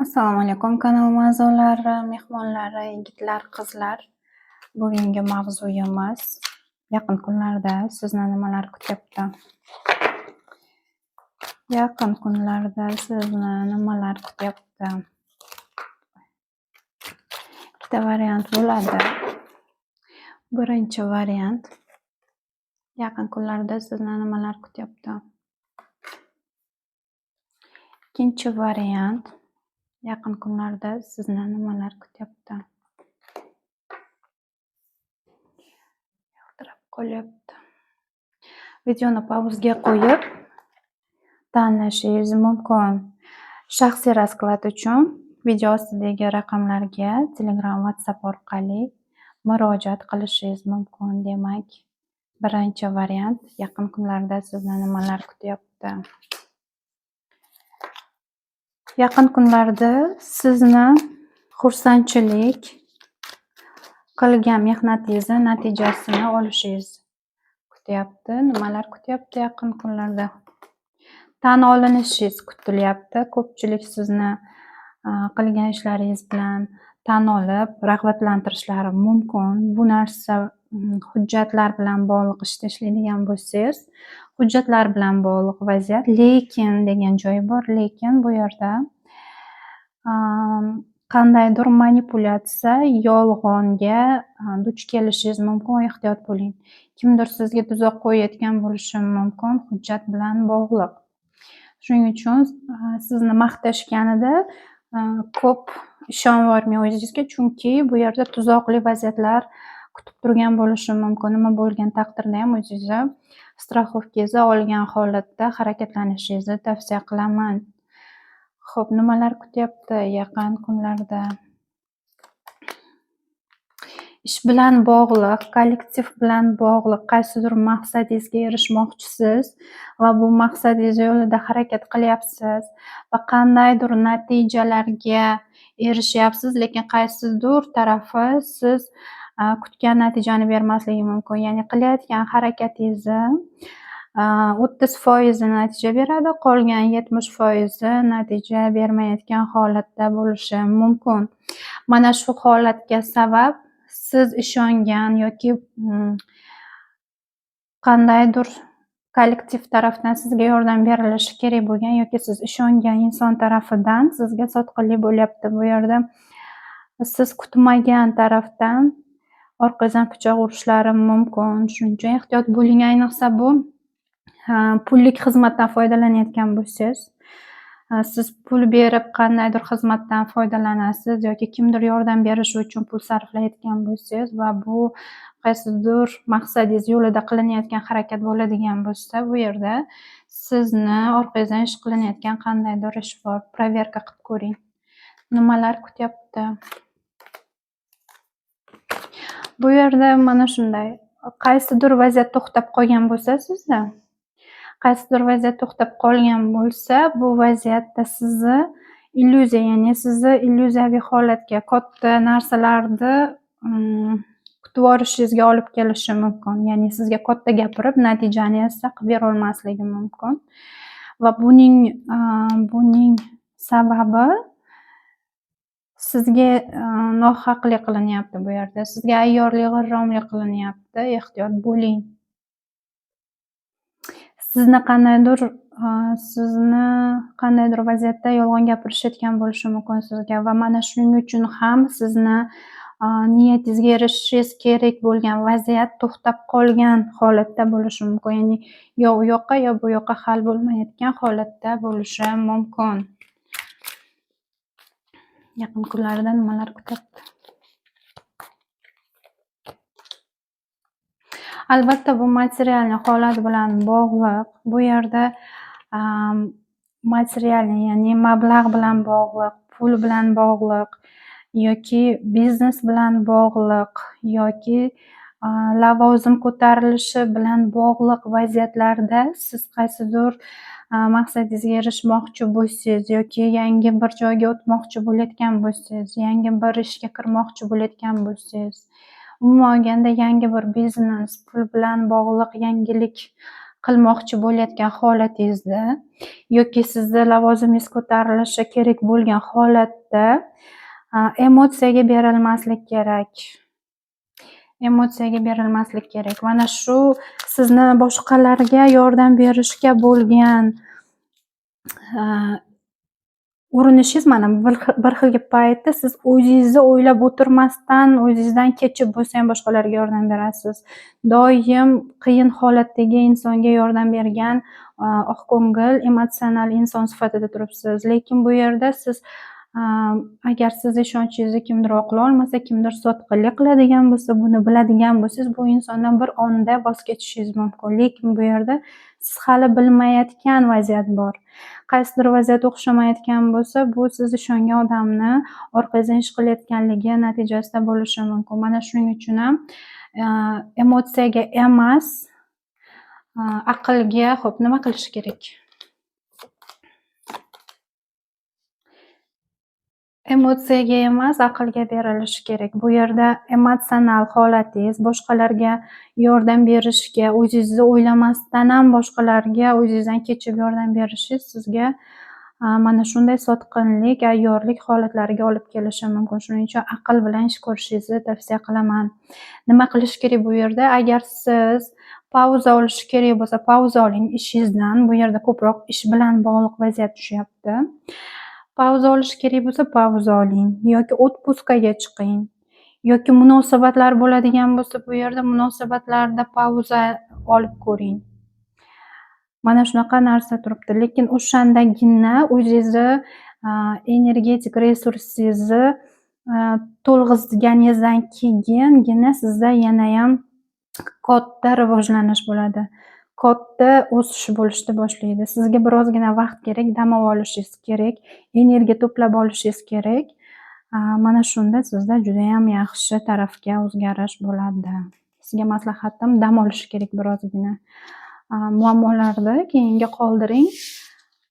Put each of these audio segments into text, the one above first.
Assalomu alaykum kanalim a'zolari, mehmonlari, yigitlar, qizlar. Bugungi mavzuyimiz yaqin kunlarda sizni nimalar kutyapti? Yaqin kunlarda sizni nimalar kutyapti? Ikkita variant bo'ladi. Birinchi variant: yaqin kunlarda sizni nimalar kutyapti? Ikkinchi variant: yaqin kunlarda sizni nimalar kutyapti? Yaltirab qolyapti. Videoni pauzga qo'yib tanlashingiz mumkin. Shaxsiy rasklad uchun video ostidagi raqamlarga Telegram, WhatsApp orqali murojaat qilishingiz mumkin. Demak, birinchi variant: yaqin kunlarda sizni nimalar kutyapti? Yaqin kunlarda sizni xursandchilik, qilgan mehnatingizni natijasini olishingiz kutyapti. Nimalar kutyapti yaqin kunlarda? Tan olinishingiz kutilyapti. Ko'pchilik sizni qilgan ishlaringiz bilan tan olib, rag'batlantirishlari mumkin. Bu narsa hujjatlar bilan bog'liq ishda ishlaydigan bo'lsangiz, hujjatlar bilan bog'liq vaziyat, lekin degan joyi bor, lekin bu yerda qandaydir manipulyatsiya, yolg'onga duch kelishingiz mumkin, ehtiyot bo'ling. Kimdir sizga tuzoq qo'yayotgan bo'lishi mumkin hujjat bilan bog'liq. Shuning uchun sizni maqtashganida ko'p ishonvormang o'zingizga, chunki bu yerda tuzoqli vaziyatlar kutib turgan bo'lishi mumkin. Nima bo'lgan taqdirda ham o'zingizni страховка ngizni olgan holatda harakatlanishingizni tavsiya qilaman. Xo'p, nimalar kutyapti yaqin kunlarda? Ish bilan bog'liq, kollektiv bilan bog'liq qaysidir maqsadingizga erishmoqchisiz va bu maqsadingiz yo'lida harakat qilyapsiz va qandaydir natijalarga erishyapsiz, lekin qaysidir tarafi siz kutgan natijani bermasligi mumkin. Ya'ni qilayotgan harakatingizni 30% natija beradi, qolgan 70% natija bermayotgan holatda bo'lishi mumkin. Mana shu holatga sabab siz ishongan yoki qandaydir kollektiv tarafdan sizga yordam berilishi kerak bo'lgan yoki siz ishongan inson tarafidan sizga sotqinlik bo'lyapti. Bu yerda siz kutmagan tarafdan orqangizdan pichoq urishlari mumkin. Shuning uchun ehtiyot bo'ling. Ayniqsa bu pullik xizmatdan foydalanayotgan bo'lsangiz, siz pul berib qandaydir xizmatdan foydalanasiz yoki kimdir yordam berishi uchun pul sarflayotgan bo'lsangiz va bu qaysidir maqsadingiz yo'lida qilinayotgan harakat bo'ladigan bo'lsa, bu yerda sizni orqangizdan ish qilinayotgan qandaydir ish bor. Проверка qilib ko'ring. Nimalar kutyapti? Bu yerda mana shunday qaysidir vaziyat to'xtab qolgan bo'lsa sizda, qaysidir vaziyat to'xtab qolgan bo'lsa, bu vaziyatda sizni illyuziya, ya'ni sizni illyuziyaviy holatga, katta narsalarni kutib olishingizga olib kelishi mumkin. Ya'ni sizga katta gapirib, natijani esa qilib berolmasligi mumkin. Va buning sababi sizga nohaqlik qilinyapti bu yerda. Sizga ayyorlik, g'irromlik qilinyapti. Ehtiyot bo'ling. Sizni qandaydir vaziyatda yolg'on gapirishayotgan bo'lishi mumkin sizga va mana shuning uchun ham sizni niyatingizga erishishingiz kerak bo'lgan vaziyat to'xtab qolgan holatda bo'lishi mumkin. Ya'ni yo u yoqqa, yo bu yoqqa hal bo'lmayotgan holatda bo'lishi mumkin. Yaqin kunlarda nimalar kutyapti? Albatta, bu materialniy holat bilan bog'liq. Bu yerda materialniy, ya'ni mablag' bilan bog'liq, pul bilan bog'liq yoki biznes bilan bog'liq yoki lavozim ko'tarilishi bilan bog'liq vaziyatlarda siz qaysidir maqsadingizga erishmoqchi bo'lsangiz yoki yangi bir joyga o'tmoqchi bo'layotgan bo'lsangiz, yangi bir ishga kirmoqchi bo'layotgan bo'lsangiz, umuman olganda yangi bir biznes, pul bilan bog'liq yangilik qilmoqchi bo'layotgan holatingizda yoki sizni lavozimingiz ko'tarilishi kerak bo'lgan holatda emotsiyaga berilmaslik kerak. Emotsiyaga berilmaslik kerak. Mana shu sizni boshqalarga yordam berishga bo'lgan urinishingiz mana bir xilgi paytda siz o'zingizni o'ylab o'tirmasdan, o'zingizdan kechib bo'lsa ham boshqalarga yordam berasiz. Doim qiyin holatdagi insonga yordam bergan oqko'ngil, emotsional inson sifatida turibsiz. Lekin bu yerda siz agar sizni ishonchingizni kimdir oqlolmasa, kimdir sotqinlik qiladigan bo'lsa, buni biladigan bo'lsangiz, bu insondan bir onda voz kechishingiz mumkin. Lekin bu yerda siz hali bilmayotgan vaziyat bor. Qaysidir vaziyat o'xshamayotgan bo'lsa, bu siz ishongan odamni orqangizdan ish qilayotganligi natijasida bo'lishi mumkin. Mana shuning uchun ham emotsiyaga emas, aqlga. Xo'p, nima qilish kerak? Emotsiyaga emas, aqlga berilishi kerak. Bu yerda emotsional holatingiz, boshqalarga yordam berishga, o'zingizni o'ylamasdan ham boshqalarga o'zingizdan kechib yordam berishingiz sizga mana shunday sotqinlik, ayyorlik holatlariga olib kelishi mumkin. Shuning uchun aql bilan ish ko'rishingizni tavsiya qilaman. Nima qilish kerak bu yerda? Agar siz pauza olish kerak bo'lsa, pauza oling ishingizdan. Bu yerda ko'proq ish bilan bog'liq vaziyat tushyapti. Pauza olish kerak bo'lsa, pauza oling yoki otpuskaga chiqing yoki munosabatlar bo'ladigan bo'lsa, bu yerda munosabatlarda pauza olib ko'ring. Mana shunaqa narsa turibdi. Lekin o'shandagina o'zingizni energetik resursingizni to'lg'izganingizdan keyingina sizda yanayam katta rivojlanish bo'ladi. Katta o'sish bo'lishni boshlaydi. Sizga birozgina vaqt kerak, dam olishingiz kerak, energiya to'plab olishingiz kerak. Mana shunda sizda judayam yaxshi tarafga o'zgarish bo'ladi. Sizga maslahatim, dam olish kerak birozgina. Muammolarni keyinga qoldiring.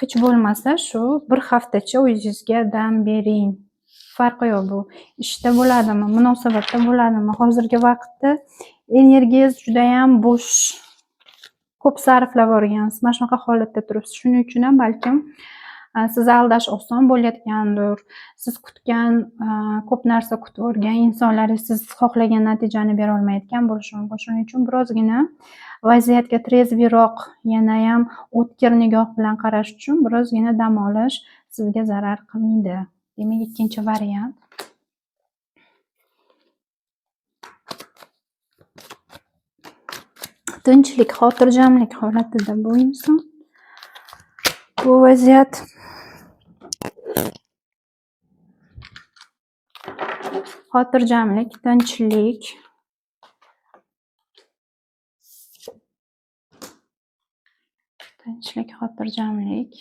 Hech bo'lmasa shu bir haftacha o'zingizga dam bering. Farqi yo'q, bu ishda bo'ladimi, munosabatda bo'ladimi. Hozirgi vaqtda energiyangiz judayam bo'sh, ko'p sarflab yuborgansiz. Mana shunaqa holatda turibsiz. Shuning uchun ham balkim sizni aldash oson bo'layotgandir. Siz kutgan, ko'p narsa kutib yuborgan insonlaringiz siz xohlagan natijani bera olmayotgan bo'lishi mumkin. Shuning uchun birozgina vaziyatga trezviroq, yanayam o'tkir nigoh bilan qarash uchun birozgina dam olish sizga zarar qilmaydi. Demak, ikkinchi variant. Tinchlik, xotirjamlik holatida bu inson. Bu vaziyat xotirjamlik, tinchlik. Tinchlik, xotirjamlik.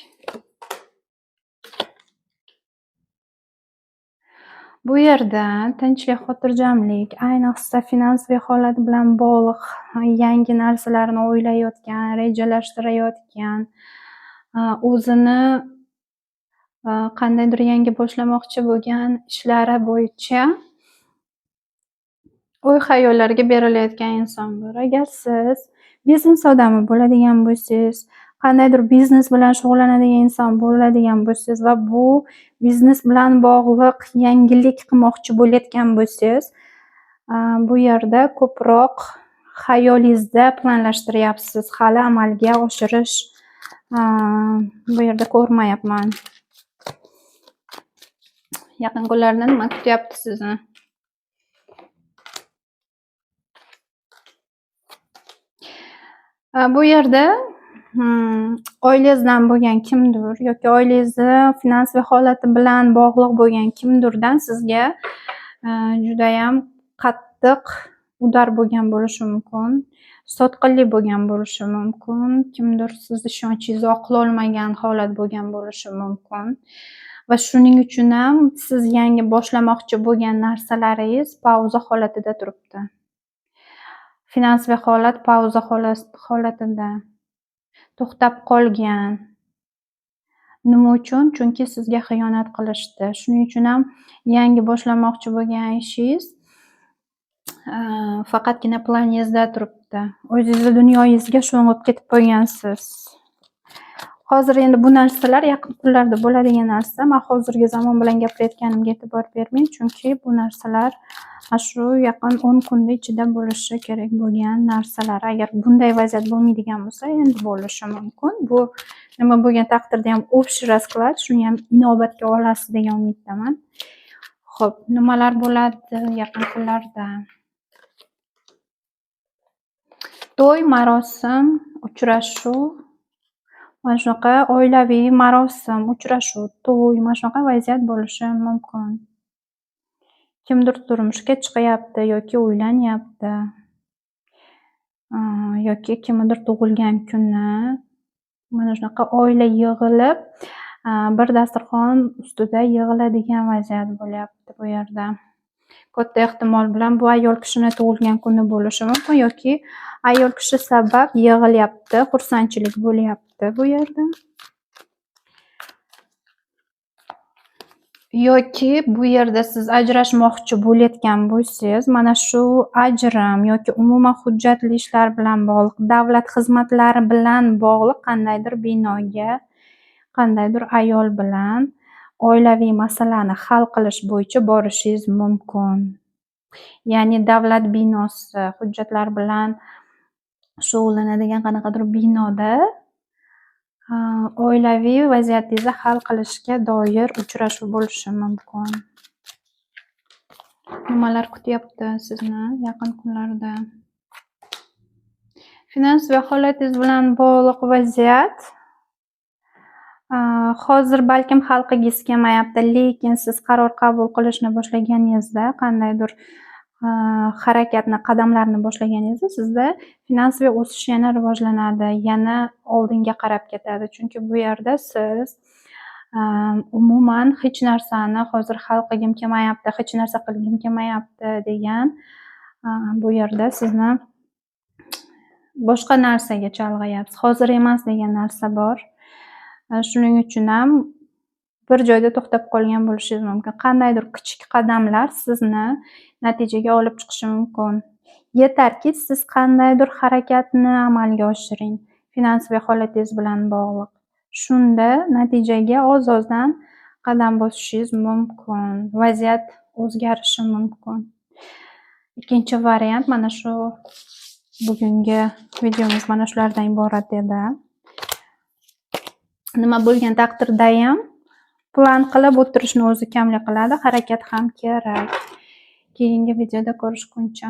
Bu yerda tinchlik, xotirjamlik, ayniqsa finansiy holat bilan bog'liq yangi narsalarni o'ylayotgan, rejalashtirayotgan, o'zini qandaydir yangi boshlamoqchi bo'lgan ishlari bo'yicha o'y-xayollarga berilayotgan inson bor. Agar siz biznes odami bo'ladigan bo'lsangiz, qandaydir biznes bilan shug'ullanadigan inson bo'ladigan bo'lsangiz va bu biznes bilan bog'liq yangilik qilmoqchi bo'layotgan bo'lsangiz, bu yerda ko'proq xayolingizda planlashtiryapsiz, hali amalga oshirish bu yerda ko'rmayapman. Yaqin kunlarda nima kutyapti sizni? Bu yerda oilangizdan bo'lgan kimdir yoki oilangizni finansiy holati bilan bog'liq bo'lgan kimdirdan sizga judayam qattiq udar bo'lgan bo'lishi mumkin, sotqinlik bo'lgan bo'lishi mumkin, kimdir sizni ishonchingizni oqlolmagan holat bo'lgan bo'lishi mumkin. Va shuning uchun ham siz yangi boshlamoqchi bo'lgan narsalaringiz pauza holatida turibdi. Finansiy holat pauza holatida to'xtab qolgan. Nima uchun? Chunki sizga xiyonat qilishdi. Shuning uchun ham yangi boshlamoqchi bo'lgan ishingiz Faqatgina planingizda turibdi. O'zingizni dunyoyingizga sho'ng'ib ketib qo'ygansiz. Hozir endi bu narsalar yaqin kunlarda bo'ladigan narsa. Man hozirgi zamon bilan gapirayotganimga e'tibor bermang, chunki bu narsalar mana shu yaqin 10 kunni ichida bo'lishi kerak bo'lgan narsalar. Agar bunday vaziyat bo'lmaydigan bo'lsa, endi bo'lishi mumkin. Bu nima bo'lgan taqdirda ham общий расклад, shuniyam inobatga olasiz degan umiddaman. Xo'p, nimalar bo'ladi yaqin kunlarda? To'y, marosim, uchrashuv, mana shunaqa oilaviy marosim, uchrashuv, to'y, mana shunaqa vaziyat bo'lishi mumkin. Kimdir turmushga chiqyapti yoki uylanyapti. Yoki kimnidir tug'ilgan kuni. Mana shunaqa oila yig'ilib, bir dasturxon ustida yig'iladigan vaziyat bo'lyapti bu yerda. Katta ehtimol bilan bu ayol kishini tug'ilgan kuni bo'lishi mumkin yoki ayol kishi sabab yig'ilyapti, xursandchilik bo'lyapti bu yerda. Yoki bu yerda siz ajrashmoqchi bo'layotgan bo'lsangiz, mana shu ajrim yoki umuman hujjatli ishlar bilan bog'liq, davlat xizmatlari bilan bog'liq qandaydir binoga, qandaydir ayol bilan oilaviy masalani hal qilish bo'yicha borishingiz mumkin. Ya'ni davlat binosi, hujjatlar bilan shug'ullanadigan qanaqadir binoda oilaviy vaziyatingizni hal qilishga doir uchrashuv bo'lishi mumkin. Nimalar kutyapti sizni yaqin kunlarda? Finansiy holatingiz bilan bog'liq vaziyat. Hozir balkim hal qilgingiz kelmayapti, lekin siz qaror qabul qilishni boshlaganingizda, qandaydir harakatni, qadamlarni boshlaganingizda sizda finansiy o'sish yana rivojlanadi, yana oldinga qarab ketadi. Chunki bu yerda siz umuman hech narsani hozir hal qilgim kelmayapti, hech narsa qilgim kelmayapti degan bu yerda sizni boshqa narsaga chalg'iyapsiz. Hozir emas degan narsa bor. Shuning uchun ham bir joyda to'xtab qolgan bo'lishingiz mumkin. Qandaydir kichik qadamlar sizni natijaga olib chiqishi mumkin. Yetarki siz qandaydir harakatni amalga oshiring, finansiy holatingiz bilan bog'liq. Shunda natijaga oz-ozdan qadam bosishingiz mumkin. Vaziyat o'zgarishi mumkin. Ikkinchi variant mana shu bugungi videomiz mana shulardan iborat edi. Nima bo'lgan taqdirdayam plan qilib o'tirishni o'zi kamlik qiladi, harakat ham kerak. Keyingi videoda ko'rishguncha.